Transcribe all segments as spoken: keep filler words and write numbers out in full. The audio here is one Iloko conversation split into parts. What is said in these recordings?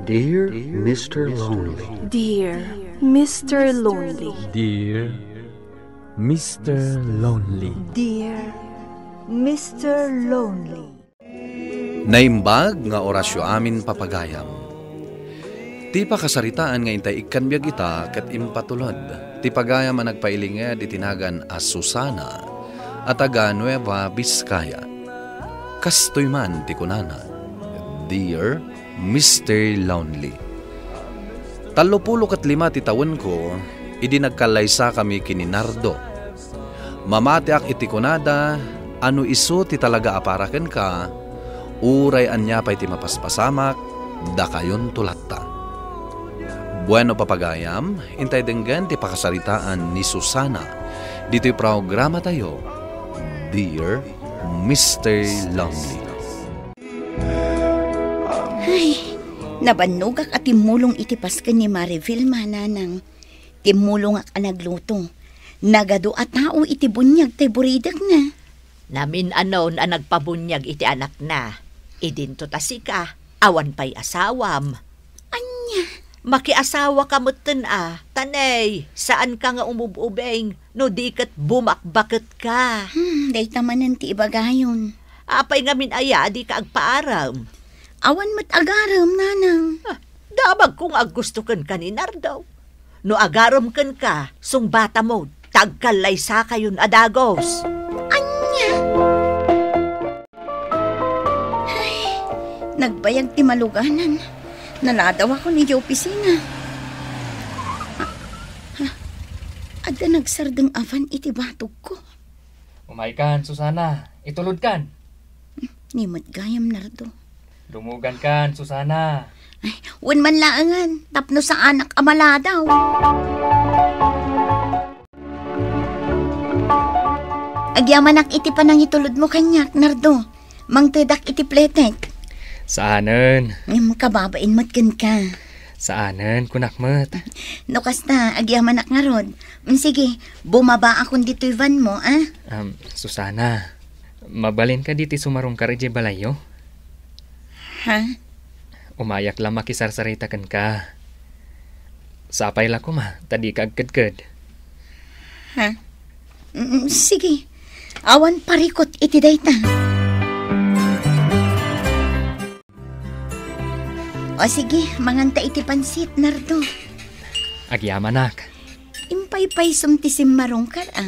Dear Mister Lonely. Dear Mister Lonely. Dear Mister Lonely. Dear Mister Lonely. Naimbag nga orasyo amin, papagayam. Ti pakasaritaan nga intay ikkan biag ita ket impatulod ti pagayam a nagpailinged iti nagan a Susana a taga Nueva Vizcaya. Kastoy man ti kunana, "Dear Mister Lonely, tallopulo ket lima ti tawenko idi nagkallaysakami ken ni Nardo. Mamatiak iti kunada a no isu ti talaga a para kenka, uray ania pay ti mapaspasamak, dakayonto latta." Bueno, papagayam, intay denggen ti pakasaritaan ni Susana ditoy programatayo, Dear Mister Lonely. Ay, nabannogak a timmulong iti pasken ni Maribel, mananang. Timmulongak a nagluto. Nagadu a tao iti buniag tay buridekna. Namin-anon a nagpabuniag iti anakna. Idinto ta sika, awan pay asawam. Ania? Makiasawaka metten a, ta nay, saanka nga umub-ubing no di ket bumakbaketka. Hmm, dayta manen ti ibagayon. Apay ngamin aya a dika agpaarem? Awan met agarem, nanang. Ah, damagko nga aggusto kenka ni Nardo. No agarem kenka, sungbatamon, ta agkallaysakayon a dagus. Ania? Ay, nagbayag ti maluganan. Naladawakon idiay opisina. Ah, ah, adda nagsardeng a van iti batogko. Umaykan, Susana. Itulodkan. Ni met gayam, Nardo. Dumugankan, Susana. Ay, wen man laengen, tapno saanak a maladaw. Agyamanak iti panangitulodmo kaniak, Nardo. Mangtedak iti pletek. Saanen. Ngem kababain met kenka. Saanen, kunak met. No kasta, agyamanak ngarud. Mm, sige, bumabaakon ditoy vanmo, a? Am, Susana, mabalinka ditoy sumarungkar idiay balayyo? Ha? Umayak la makisarsarita kenka. Sapay la koma, ta dika agkedked. Ha? Mm, sige. Awan parikot iti dayta. O sige, manganta iti pansit, Nardo. Agyamanak. Impaypaysom ti simmarungkar, a?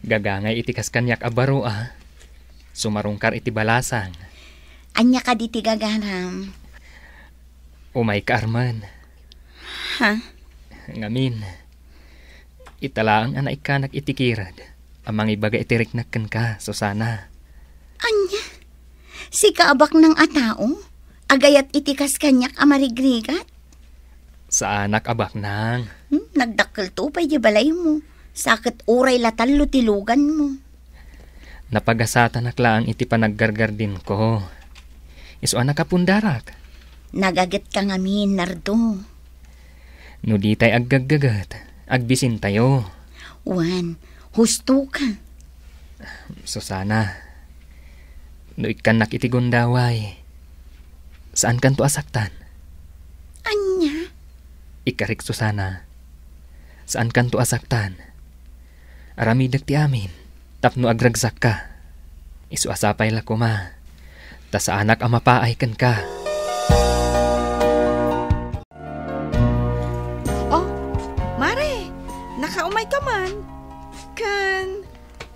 Gagangay iti kas kaniak a baro, a. Sumarungkar iti balasang. Ania kadi ti gagaram? Umayka armen. Ha? Ngamin, ita laeng a naikkanak iti kirad a mangibaga iti riknak kenka, Susana. Ania? Sika a baknang a tao? Agayat iti kas kaniak a marigrigat? Saanak a baknang. Hmm, nagdakkelto pay di balaymo. Sa ket uray la tallo ti luganmo. Napagasatanak laeng iti panaggargardinko. Isu a nakapundarak. Nagagetka ngamin, Nardo. No ditay aggaggaget, agbisintayo. Wen, husto ka. Susana, no ikkannak iti gundaway, saankanto a saktan? Ania? Ikkarik, Susana, saankanto a saktan. Aramidek ti amin tapno agragsakka. Isu a sapay la koma, ta saanak a mapaay kenka. Oh, Mare, nakaumay ka man. Ken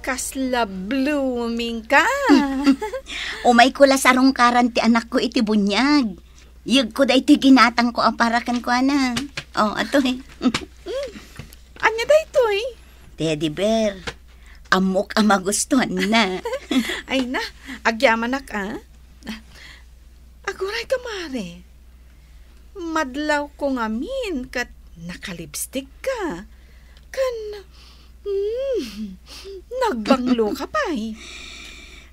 kasla blooming ka. Umayko la sarungkaran ti anakko iti buniag. Yegko daytoy ginatangko a para kenkuana. Oh, atoy. Ania daytoy? Teddy bear. Ammok a magustuanna. Ay na, agyamanak, a. Aguray ka, Mare. Madlawko ngamin ket nakalipstick ka. Ken, mm, nagbanglo ka pay.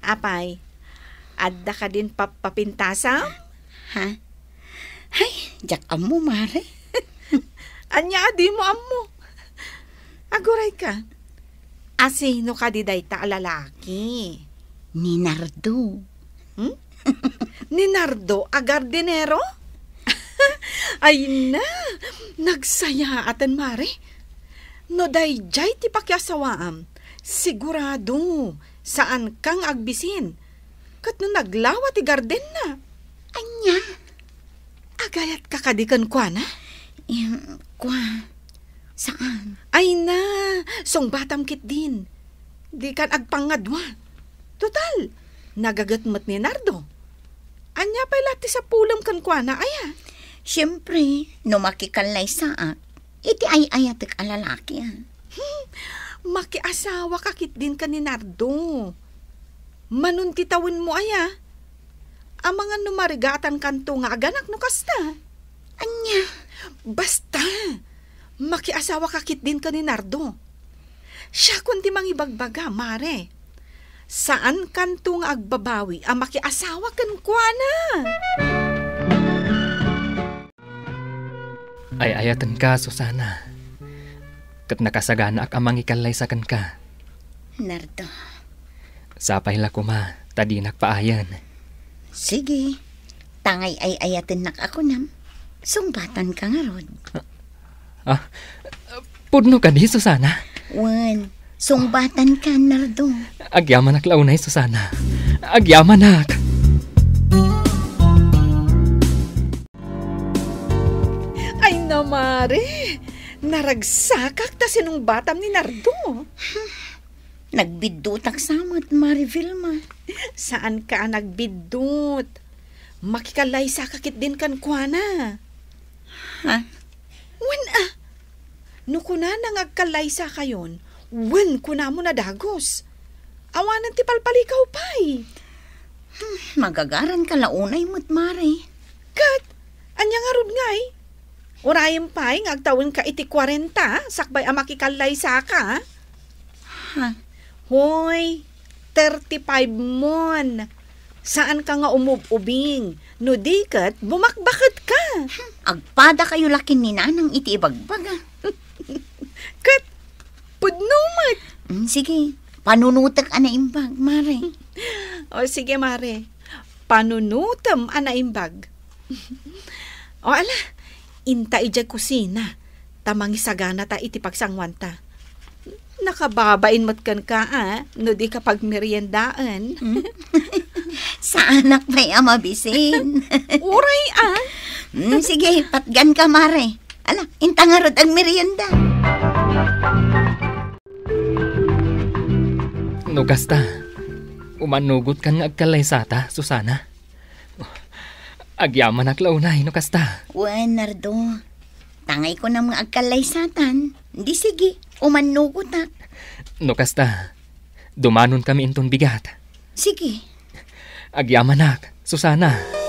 Apay, adda kadin pappapintasam? Ha? Hay, diak ammo, Mare. Ania a dimo ammo? Aguray ka. A sino kadi dayta a lalaki? Ni Nardo. Hmm? Ni Nardo a gardinero? Ay na, nagsayaaten, Mare. No daydiay ti pakiasawaam, sigurado, saanka nga agbisin. Ket no naglawa ti gardenna. Ania? Agayatka kadi kenkuana? Em, kua, saan? Ay na, sungbatam ketdin. Dikan agpangngadua. Total, nagaget met ni Nardo. Ania pay la ti sapulem kenkuana, aya? Siempre, no makikallaysaak, iti ay-ayatek a lalaki, a. Hmm, makiasawaka ketdin ken ni Nardo. Manon ti tawenmo, aya? Amangan no marigatankanto nga aganak no kasta. Ania? Basta, makiasawaka ketdin ken ni Nardo. Siakon ti mangibagbaga, Mare. Saankanto nga agbabawi a makiasawa kenkuana. Ay-ayatenka, Susana. Ket nakasaganaak a mangikallaysa kenka. Nardo. Sapay la koma ta dinak paayen. Sige. Tangay ay-ayatennak a kunam, sungbatanka ngarud. Ah, pudno kadi, Susana? Wen, sungbatanka, Nardo. Agyamanak la unay, Susana. Agyamanak. Ay na, Mare. Naragsakak ta sinungbatam ni Nardo. Nagbiddutak sa met, Mare Vilma. Saanka a nagbiddut. Makikallaysaka ketdin kenkuana. Ha? Wen a. No kunana nga agkallaysakayon, wen kunam a dagus. Awanen ti palpalikaw pay. Hmm, magagaranka la unay met, Mare. Ket, ania ngarud ngay? Urayem pay nga agtawenka iti kuarenta, sakbay a makikallaysaka. Ha? Hoy, thirty-five mon. Saanka nga umub-ubing. No di ket, bumakbaketka. Hmm, agpadakayo la ken ni Nanang iti ibagbaga. Ket, pudno met. Mm, sige, panunotek a naimbag, Mare. O, sige, Mare. Panunotem a naimbag. O, ala, inta idiay kusina, ta mangisaganata iti pagsanguanta. Nakababain met kenka, a, no dika pagmeriendaen. Hmm? Saanak pay a mabisin. Uray, a. Hmm, sige, patganka, Mare. Ala, inta ngarud agmerienda. No kasta, umannugotkan nga agkallaysata, Susana? Agyamanak la unay no kasta. Wen, Nardo. Tangay kunam nga agkallaysatan. Di sige, umannugotak. No kasta, dumanonkami inton bigat. Sige. Agyamanak, Susana.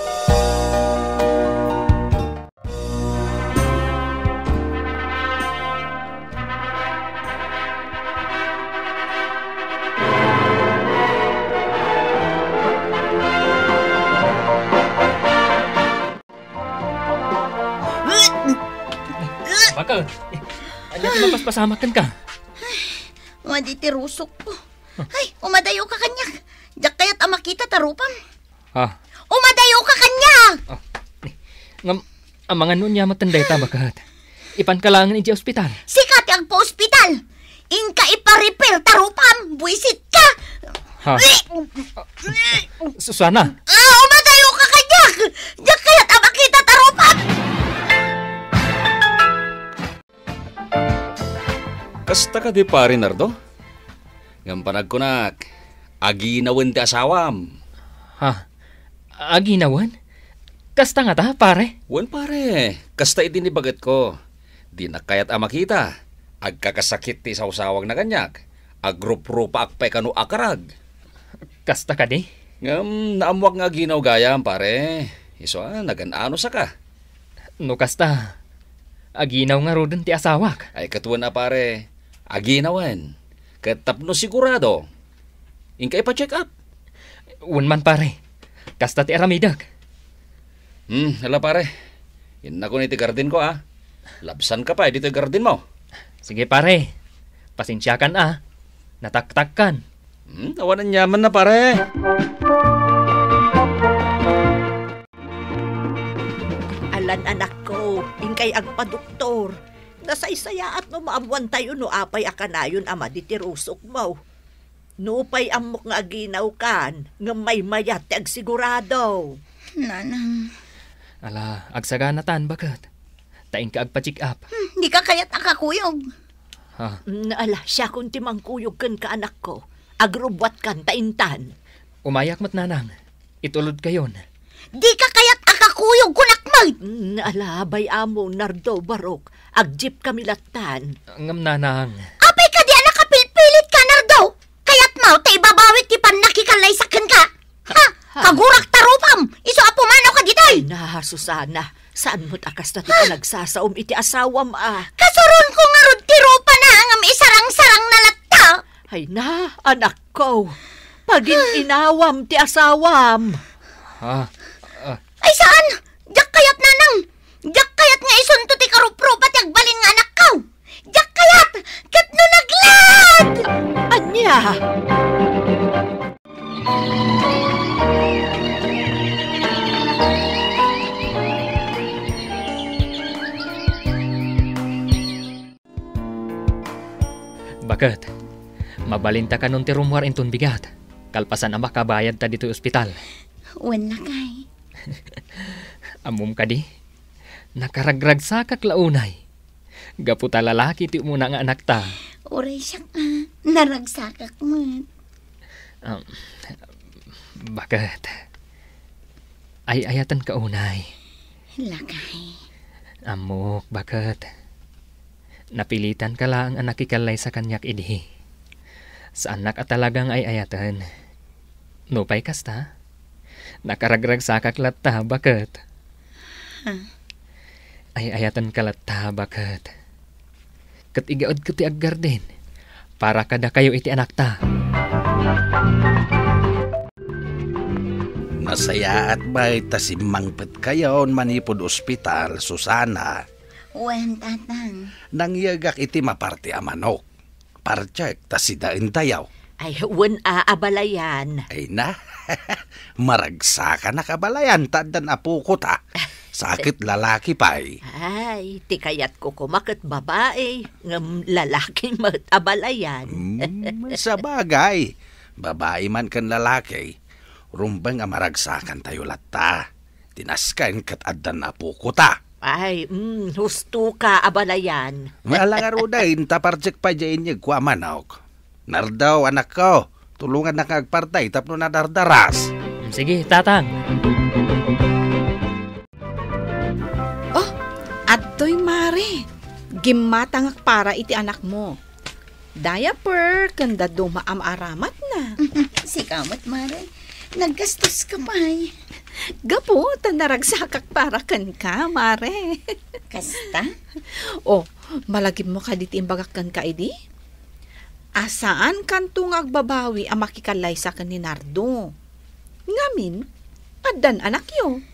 Bakit? Ania ti mapaspasamak kenka? Madi ti rusokko. Ay, umadayoka kaniak. Diak kayat a makita ta rupam. Ha? Umadayoka kaniak! Ah, eh, ngam, amangan no ania met dayta, baket. Ipanka laengen idiay ospital. Sika ti agpa-ospital! Inka ipa-refer ta rupam, buisitka! Ha? Susana! Ah, umadayoka kaniak! Diak kayat a makita ta rupam! Kasta kadi, Pare Nardo? Ngem panagkunak, aginawen ti asawam. Ha? Aginawen? Kasta ngata, pare? Wen, pare. Kasta iti ni bagetko. Dinak kayat a makita. Agkakasakit ti sawsawagna kaniak. Agruprupaak pay kano a karag. Kasta kadi? Ngem naammoak nga aginaw gayam, pare. Isu a, nagan-anosaka. No kasta, aginaw ngaruden ti asawak. Ay, ket wen a, pare, aginawen. Ket tapno sigurado, inka ipa-check up. Wen man, pare. Kasta ti aramidek. Hmm, ala, pare. Innakon iti gardenko, a. Labsanka pay ditoy gardenmo. Sige, pare. Pasensiakan, a. Nataktakkan. Hmm, awan aniamanna, pare. Alan, anakko, Inkay agpadoktor. Nasaysayaat no maammoantayo no apay a kanayon a madi ti rusokmo. Nupay ammok nga aginawkan, ngem maymayat ti agsigurado. Nanang. Ala, agsaganatan, baket. Ta inka agpa-check up. Hmm, dika kayat a kakuyog. Ha? Mm, ala, siakon ti mangkuyog kenka, anakko. Agrubbuatkan ta intan. Umayak met, nanang. Itulodkayon. Dika kayat a kakuyog, kunak met! Mm, ala, bay-am, Nardo, barok. Ag-jeep kami lattan. Ngem, nanang. Apay kadi a nakapilpilitka, Nardo? Kayatmo ta ibabawik ti pannakikallaysak kenka? Ha? Ha? Kagurak ta rupam! Isu a pumanawka ditoy! Ay na, Susana. Saan met a kasta ti panagsasaom iti asawam a? Kasuronko ngarud ti rupana ngem isarang-sarangna latta. Ay na, anakko. Pagin-inawam ti asawam. Ha? Ah. Ay, saan? Diak kayat, nanang. Diak kayat nga isunto ti karuprupa ti agbalin nga anakko. Diak kayat! Ket no naglad! Ania? Baket, mabalinta kanon ti rummuar inton bigat, kalpasan a makabayadta ditoy ospital. Wen, lakay. Ammom kadi? Nakaragragsakak la unay. Gapu ta lalaki ti umuna nga anakta. Uray siak a, naragsakak met. Um, baket. Ay-ayatenka unay. Lakay. Ammok, baket. Napilitanka laeng a nakikallaysa kaniak idi. Saannak a talaga nga ay-ayaten. Nupay kasta, nakaragragsakak latta, baket. Ha? Ay-ayatenka latta, baket. Ket igaedko ti aggarden para kadakayo iti anakta. Nasayaat bay ta simmangpetkayon manipud ospital, Susana? Wen, Tatang. Nangyegak iti maparti a manok. Partek ta sidaentayo. Ay, wen a, abalayan. Ay na, maragsakanak abalayan ta addan apokota. Sakit lalaki pay. Ay, ti kayatko koma ket babai, ngem lalaki met abalayan. Mm, sabagay, babai man ken lalaki, rumbeng a maragsakantayo latta. Ti nasken ket addan apokota. Ay, mm, husto ka, abalayan. Ala ngaruden, ta partek pay diay inyegko a manok. Nardo, anakko, tulongannak nga agpartay tapno nadardaras. Mm, sige, Tatang. Oh, adtoy, Mare. Gimmatangak para iti anakmo. Diaper, ken dadduma a maaramatna. Sika met, Mare. Naggastos ka pay. Gapu ta naragsakak para kenka, Mare. Kasta? Oh, malagipmo kadi ti imbagak kenka idi? A saankanto nga agbabawi a makikallaysa ken ni Nardo. Ngamin, addan anakyo.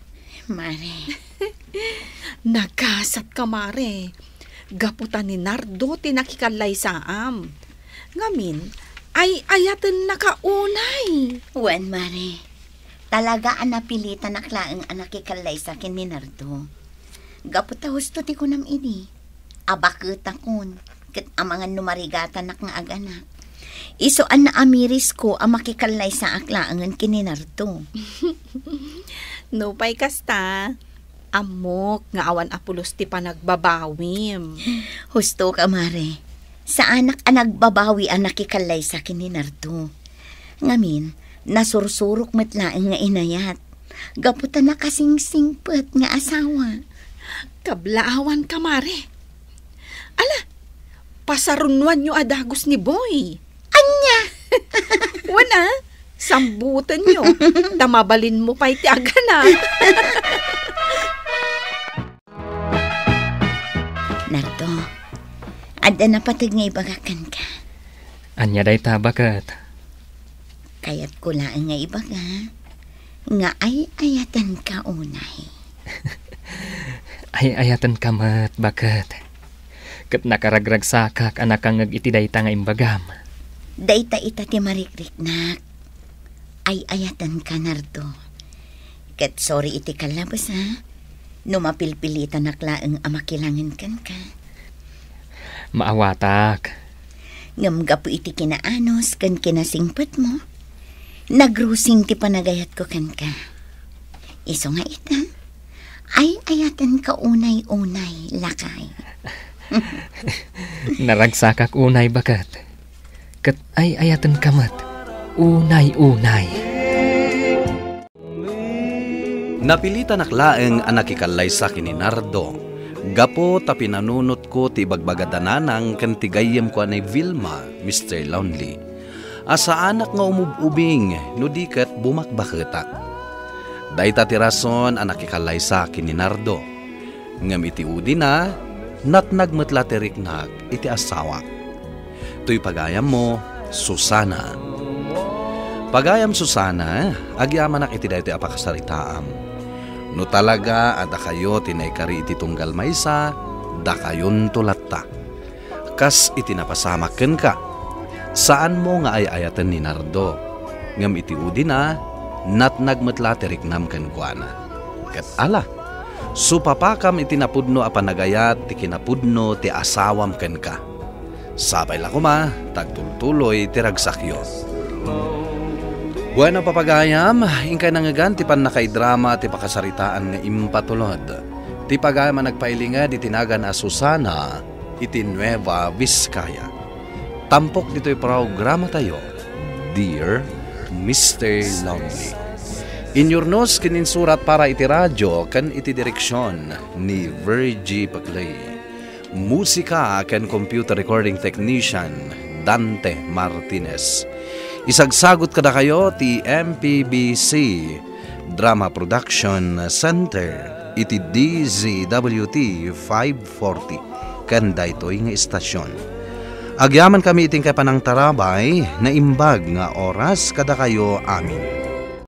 Mare. Nagasatka, Mare. Gapu ta ni Nardo ti nakikallaysaam. Ngamin, ay-ayatennaka unay. Wen, Mare. Talaga a napilitanak laeng a nakikallaysa ken ni Nardo. Gapu ta husto ti kunam idi, a baketakon, ket amangan no marigatanak nga aganak. Isu a naamirisko a makikallaysaak laengen ken ni Nardo. Nupay kasta, ammok nga awan a pulos ti panagbabawim. Husto ka, Mare. Saanak a nagbabawi a nakikallaysa ken ni Nardo. Ngamin, nasursurok met laeng nga inayat. Gapu ta nakasingsingpet nga asawa. Kablaawanka, Mare. Ala, pasarunnoanyo a dagus ni Boy. Ania? Wen a, sambutenyo, ta mabalinmo pay ti aganak. Nardo, adda napateg nga ibagak kenka. Ania dayta, baket? Kayatko laeng nga ibaga nga ay-ayatenka unay. Ay-ayatenka met, baket. Ket nakaragragsakak a nakangngeg iti dayta nga imbagam. Dayta ita ti marikriknak. Ay-ayatenka, Nardo. Ket sorry iti kallabes, ha? No mapilpilitanak laeng a makilangen kenka. Maawatak. Ngem gapu iti kinaanus ken kinasingpetmo, nagrusing ti panagayatko kenka. Isu nga ita, ay-ayatenka unay-unay, lakay. Naragsakak unay, baket. Ket ay-ayatenka met unay-unay. Napilitanak laeng a nakikallaysa ken ni Nardo, gapu ta pinanunotko ti ibagbaga da Nanang ken ti gayyemko a ni Vilma, Mister Lonely, a saanak nga umub-ubing no di ket bumakbaketak. Dayta ti rason a nakikallaysa ken ni Nardo. Ngem iti udina, natnag met la ti riknak iti asawak. Toy pagayammo, Susana. Pagayam Susana, agyamanak iti daytoy a pakasaritaam. No talaga a dakayo ti naikari iti tunggal maysa, dakayonto latta. Kas iti napasamak kenka, saanmo nga ay-ayaten ni Nardo. Ngem iti udina, natnag met la ti riknam kenkuana. Ket ala, supapakam iti napudno a panagayat ti kinapudno ti asawam kenka. Sapay la koma, ta agtultuloy ti ragsakyo. Bueno, papagayam, inkay nangngegan ti pannakaidrama ti pakasaritaan nga impatulod. Ti pagayam a nagpailinged iti nagan a Susana iti Nueva Vizcaya. Tampok ditoy programatayo, Dear Mister Lonely. Inyurnos ken insurat para iti radio ken iti direksion ni Virgie Paclay. Musika ken computer recording technician, Dante Martinez. Isagsagut kadakayo ti M P B C Drama Production Center iti D Z W T five forty ken daytoy nga istasyon. Agyamankami iti inkay panangtarabay, naimbag nga oras kadakayo amin.